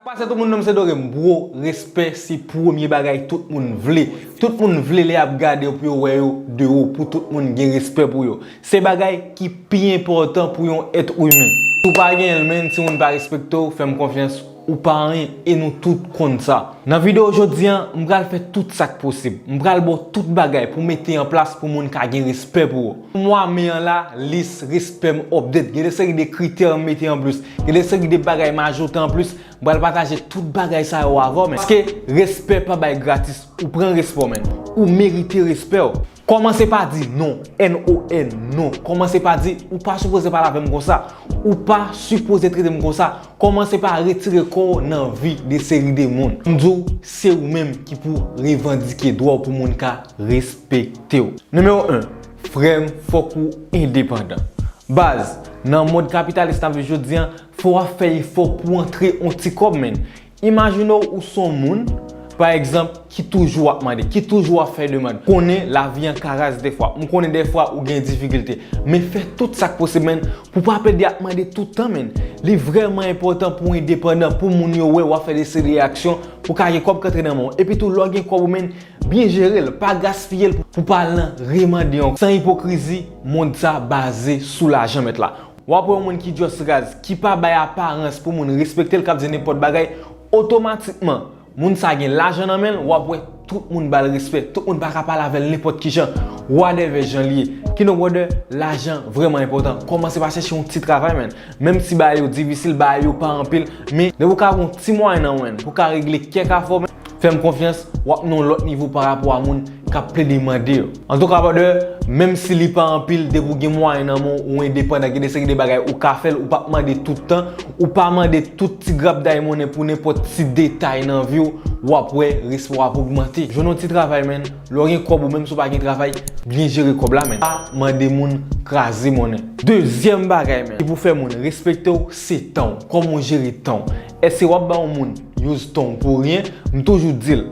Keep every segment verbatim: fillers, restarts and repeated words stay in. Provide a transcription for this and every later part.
Pase tout moun, non m se Dorem. Bro, respè se premye bagay tout moun vle. Tout moun vle lè y ap gade yo pou yo wè yo de wo, pou tout moun gen respè pou yo. Se bagay ki pi enpòtan pou yon èt imen. Si w pa genyen l, menn, si moun pa respekte w, fè m konfyans, ou pa anyen, e nou tout konn sa. Nan videyo jodi a, m pral fè tout sa k posib. M pral ba w tout bagay pou mete an plas pou moun ka gen respè pou ou. Mwa me an la, lis respè m update. Gen de seri de kritè m mete an plis. Gen de seri de bagay m ajoute an plis. M pral pataje tout bagay sa yo avè w, men. Paske respè pa bay gratis. Ou pran respè w, men. Ou merite respè w. Kòmanse pa di non, N O N, non. Kòmanse pa di ou pa sipoze pale avè m konsa. Ou pa sipoze trete m konsa. Kòmanse pa retire kò w nan vi de seri de moun. M di w, se ou menm ki pou revandike dwa w pou moun ka respekte w. Nimewo en, frè m, fòk ou endepandan. Baz, nan mond kapitalis n ap viv jodi a, fò w ap fè efò pou w antre yon ti kòb, menn. Imajine w, ou se yon moun, pa egzanp, ki toujou ap mande, ki toujou ap fè demann. Konnen lavi an ka raz defwa. M konnen defwa ou gen difikilte. Men fè tout sa k posib, menn, pou w pa plede ap mande tout tan, menn. Li vrèman enpòtan pou w endepandan, pou moun yo wè w ap fè de seri de aksyon, pou w ka gen kòb k antre nan men w. Epi tou, lè w gen kòb ou, menn, byen jere l, pa gaspiye l pou, pou w pa al nan remande ankò. San ipokrizi, mond sa baze sou lajan, mèt la. W ap wè yon moun ki just raz, ki pa bay aparans pou moun respekte l, k ap di nenpòt bagay, otomatikman, moun sa gen lajan nan men l, w ap wè tout moun ba l respè, tout moun pa ka pale avè l nenpòt ki jan, whatever jan l ye. Kidonk, brother, lajan vrèman enpòtan. Kòmanse pa chèche yon ti travay, menn. Menm si bagay yo difisil, bagay yo pa anpil, men depi w ka gen yon ti mwayen nan men w, pou w ka regle kèk afè w, menn, fè m konfyans, w ap nan yon lòt nivo pa rapò a moun k ap plede mande yo. Antouka, brother, menm si li pa anpil, depi w gen mwayen nan men w, ou endepandan, gen de seri de bagay ou ka fè l, ou p ap mande tout tan, ou pa mande tout ti grapday monnen pou nenpòt ti detay nan vi w, w ap wè respè w ap ogmante. Jwenn yon ti travay, menn, lè w gen kòb ou menm si w pa gen travay, byen jere kòb la, menn. Pa mande moun kraze monnen. Dezyèm bagay, menn, ki pou fè moun respekte w, se tan w. Kòman w jere tan w? Èske w ap ba yon moun use tan w pou ryen? M toujou di l,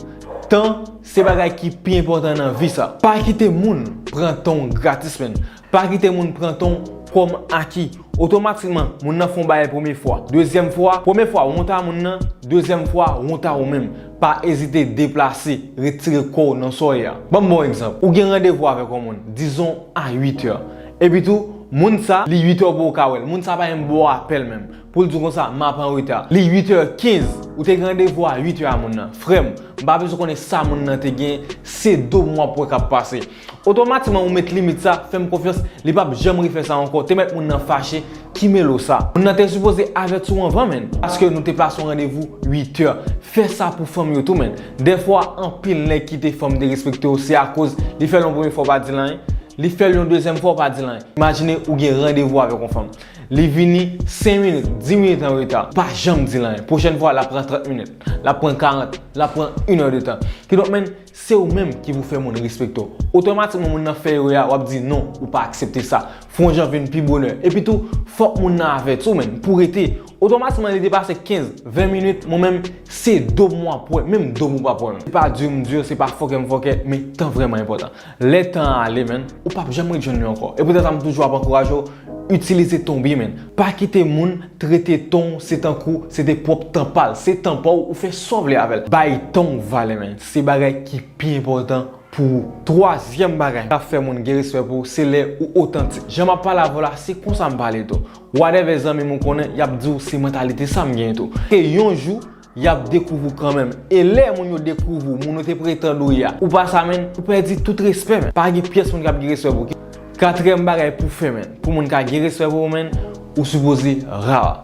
tan se bagay ki pi enpòtan nan vi sa. Pa kite moun pran tan w gratis, menn. Pa kite moun pran tan w kòm aki. Otomatikman, moun nan fè yon bagay premye fwa. Dezyèm fwa, premye fwa, w wont a moun nan. Dezyèm fwa, w wont a ou menm. Pa ezite deplase, retire kò w nan sa w ye a. Ban m ba w egzanp. Ou gen randevou avèk yon moun, dizon a uit è. Epi tou, moun sa, li uit è pou w ka wè l. Moun sa pa menm ba w apèl menm. Pou l di w konsa, "M ap anreta." Li uit è kenz, ou te gen randevou a uit è a moun nan. Frè m, m pa bezwen konnen sa moun nan te gen, se do m w ap wè k ap pase. Otomatikman, ou met limit sa, fè m konfyans, li p ap janm refè sa ankò. Te mèt moun nan fache, ki mele w sa? Moun nan te sipoze avèti w anvan, menn. Paske nou te plase yon randevou uit è. Fè sa pou fanm yo tou, menn. Dèfwa, anpil nèg kite fanm derespekte w, se akoz li fè l yon premye fwa, w pa di l anyen. Li fè l yon dezyèm fwa, w pa di l anyen. Imajine ou gen randevou avèk yon fanm. Li vini senk minit, dis minit anreta. Pa janm di l anyen. Pwochèn fwa, l ap pran trant minit. L ap pran karant. L ap pran inèdtan. Kidonk, menn, se ou menm ki pou fè moun respekte w. Otomatikman, moun nan fè erè a, w ap di non, ou pa aksepte sa. Fè yon jan vin pi bonè. Epi tou, fòk moun nan avèti w, menn, pou rete. Otomatikman, li te pase kenz, ven minit, mwen menm, se do m w ap wè, menm do m ou p ap wè, menn. Se pa di m di w, se pa fòkè m fòkè, men tan vrèman enpòtan. Lè tan an ale, menn, ou p ap janm ret jwenn li ankò. E poutèt sa, m toujou ap ankouraje w, itilize tan w byen, menn. Pa kite moun trete tan w, se tankou se te pwòp tan pa l. Se tan pa w, ou fè sa w vle avè l. Bay tan w valè, menn. Se bagay ki pi enpòtan pou ou. Twazyèm bagay k ap fè moun gen respè pou ou, se lè ou otantik. Jan m ap pale avè w la, se konsa m pale tou. Whatever zanmi m ou konnen, y ap di w se mantalite sa m genyen tou. E yon jou, y ap dekouvri w kanmenm. E lè moun yo dekouvri w, moun yo te pretann ou ye a, ou pa sa, menn, ou pèdi tout respè, menn. Pa gen pyès moun k ap gen respè pou ou. Katriyèm bagay pou fè, menn, pou moun ka gen respè pou ou, menn, ou sipoze ra.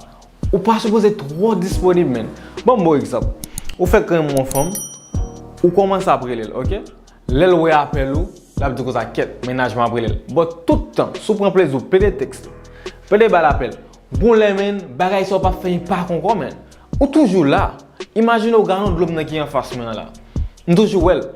Ou pa sipoze twò disponib, menn. Ban m ba w egzanp. Ou fèk renmen yon fanm, ou kòmanse ap rele l, oke? Lè l wè apèl ou, l ap di konsa, "Kèt, mennaj mwen ap rele l." But tout tan, si w pran plezi w, plede tèks li, plede ba l apèl, gon lè, menn, bagay sa yo p ap fè enpak ankò, menn. Ou toujou la. Imajine w galon dlo m nan ki anfas mwen an la. M toujou wè l.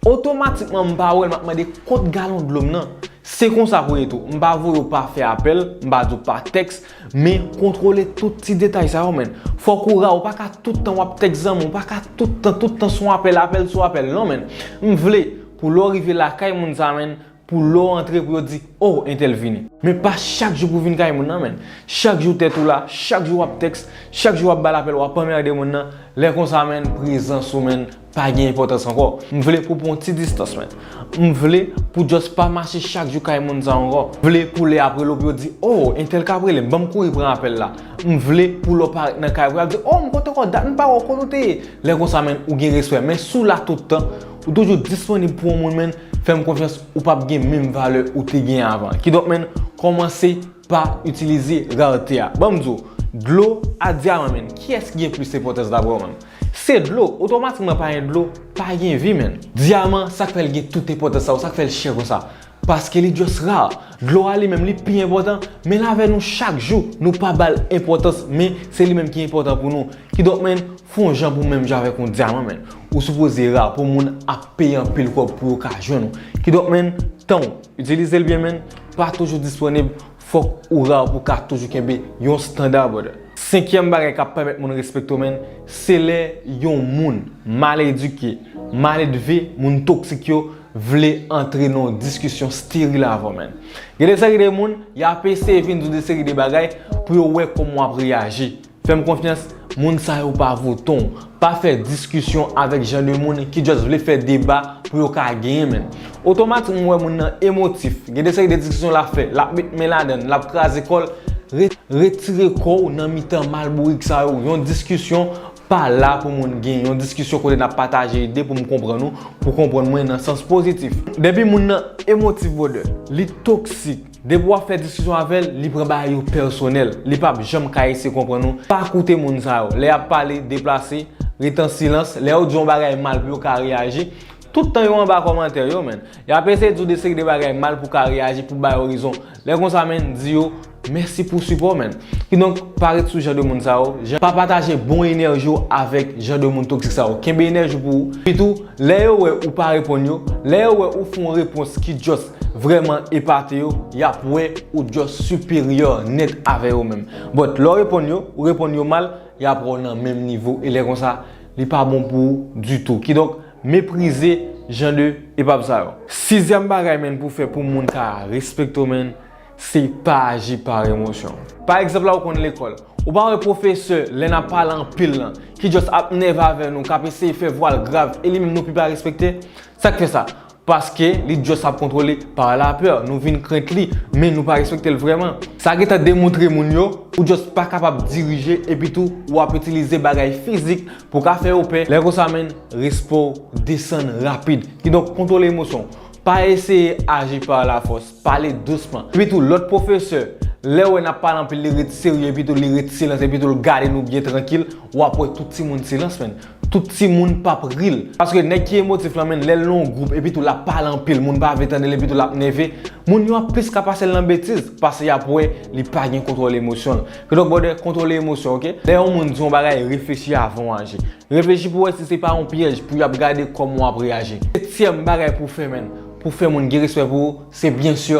Otomatikman, m pa wè l, m ap mande, "Kot galon dlo m nan?" Se konsa pou ye tou. M pa voye w pa fè apèl, m pa di w pa tèks, men kontwole tout ti detay sa yo, menn. Fòk ou ra, ou pa ka tout tan w ap tèks zanmi w, ou pa ka tout tan, tout tan se yon apèl, apèl sou apèl, non, menn. M vle pou lè w rive lakay moun sa, menn, pou lè w antre pou yo di, "Oh, entèl vini." Men pa chak jou pou w vin kay moun nan, menn. Chak jou tèt ou la, chak jou w ap tèks, chak jou w ap ba l apèl, w ap anmède moun nan. Lè konsa, menn, prezans ou, menn, pa gen enpòtans ankò. M vle pou w pran yon ti distans, menn. M vle pou w just pa mache chak jou kay moun sa ankò. M vle pou lè apre l ou pou yo di, "Oh, entèl k ap rele m, ban m kouri pran apèl la." M vle pou lè w parèt nan kay pou y ap di, "Oh, m kontan wè w, dat m pa wè w, kote w te ye?" Lè konsa, menn, ou gen respè. Men si w la tout tan, ou toujou disponib pou yon moun, menn, fè m konfyans, ou p ap gen menm valè ou te gen avan. Kidonk, menn, kòmanse pa itilize rarite a. Ban m di w, dlo a dyaman, menn, kiyès ki gen plis enpòtans dapre w menm? Se dlo, otomatikman pa gen dlo, pa gen vi, menn. Dyaman, sa k fè l gen tout enpòtans sa yo, sa k fè l chè konsa? Paske li just rare. Dlo a li menm, li pi enpòtan, men l avè nou chak jou, nou pa ba l enpòtans, men se li menm ki enpòtan pou nou. Kidonk, menn, fè yon jan pou w menm jan avèk yon dyaman, menn. Ou sipoze rare pou moun ap peye anpil kòb pou yo ka jwenn ou. Kidonk, menn, tan w, itilize l byen, menn, pa toujou disponib, fòk ou rare pou w ka toujou kenbe yon standa, brother. Senkyèm bagay k ap pèmèt moun respekte w, menn, se lè yon moun mal edike, mal elve, moun toksik yo vle antre nan yon diskisyon steril avè w, menn. Gen de seri de moun, y ap eseye vin di w de seri de bagay pou yo wè kòman w ap reyaji. Fè m konfyans, moun sa yo pa votan w. Pa fè diskisyon avèk jan de moun ki just vle fè deba pou yo ka genyen, menn. Otomatikman, w wè moun nan emotif. Gen de seri de diskisyon l ap fè. L ap met men ladan l, l ap kraze kò l. Re-, retire kò w nan mitan malbourik sa yo. Yon diskisyon pa la pou moun gen. Yon diskisyon kote n ap pataje ide pou m konprann ou, pou w konprann mwen nan sans pozitif. Depi moun nan emotif, brother, li toksik, depi w ap fè diskisyon avè l, li pran bagay yo pèsonèl. Li p ap janm ka eseye konprann ou. Pa koute moun sa yo. Lè y ap pale, deplase, rete an silans. Lè yo di yon bagay mal pou yo ka reyaji, tout tan yo anba kòmantè yo, menn. Y ap eseye di w de seri de bagay mal pou w ka reyaji, pou w ba yo rezon. Lè konsa, menn, di yo, "Mèsi pou sipò w, menn." Kidonk, pa ret sou jan de moun sa yo. Jan, pa pataje bon enèji w avèk jan de moun toksik sa yo. Kenbe enèji w pou ou. Epitou, lè yo wè ou pa reponn yo, lè yo wè ou fè yon repons ki just vrèman epate yo, y ap wè ou just siperyè nèt avè yo menm. But, lè w reponn yo, ou reponn yo mal, y ap wè w nan menm nivo. E lè konsa, li pa bon pou ou ditou. Kidonk, meprize jan de epap sa yo. Sizyèm bagay, menn, pou fè pou moun ka respekte w, menn, se pa aji pa emosyon. Pa egzanp la, ou konn lekòl. Ou pa wè pwofesè, lè n ap pale anpil lan, ki just ap nève avè nou, k ap eseye fè vwa l grav, e li menm nou pi pa respekte? Sa k fè sa? Paske li just ap kontwole pa lapè. Nou vin krent li, men nou pa respekte l vrèman. Sa gentan demontre moun yo, ou just pa kapab dirije, epitou w ap itilize bagay fizik pou w ka fè yo pè. Lè konsa, menn, respè w desann rapid. Kidonk, kontwole emosyon w. Pa eseye aji pa lafòs. Pale dousman. Epitou, lòt pwofesè, lè w wè n ap pale anpil, li ret serye, epitou li ret silans, epitou l gade nou byen trankil, w ap wè tout timoun silans, menn. Tout timoun p ap ri l. Paske nèg ki emotif lan, menn, lè l nan yon gwoup, epitou l ap pale anpil, moun pa vle tande l, epitou l ap nève, moun yo ap plis ka pase l nan betiz, paske y ap wè li pa gen kontwòl emosyon l. Kidonk, brother, kontwole emosyon, oke? Lè yon moun di yon bagay, reflechi avan w aji. Reflechi pou w wè si se pa yon pyèj pou y ap gade kòman w ap reyaji. Setyèm bagay pou w fè, menn, pou w fè moun gen respè pou ou, se byen si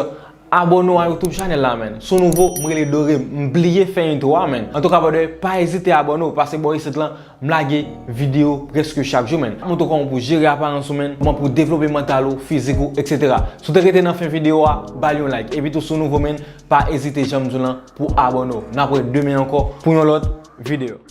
abòne w a YouTube chanèl la, menn. Si w nouvo, m rele Dore, m bliye fè entwo a, menn. Antouka, brother, pa ezite abòne w, paske bò isit lan, m lage videyo prèske chak jou, menn. M ap montre w kòman pou jere aparans ou, menn, kòman pou devlope mantal ou, fizik ou, etsetera. Si w te rete nan fen videyo a, ba l yon like. Epitou, si w nouvo, menn, pa ezite, jan m di w lan, pou abòne w. N ap wè demen ankò pou yon lòt videyo.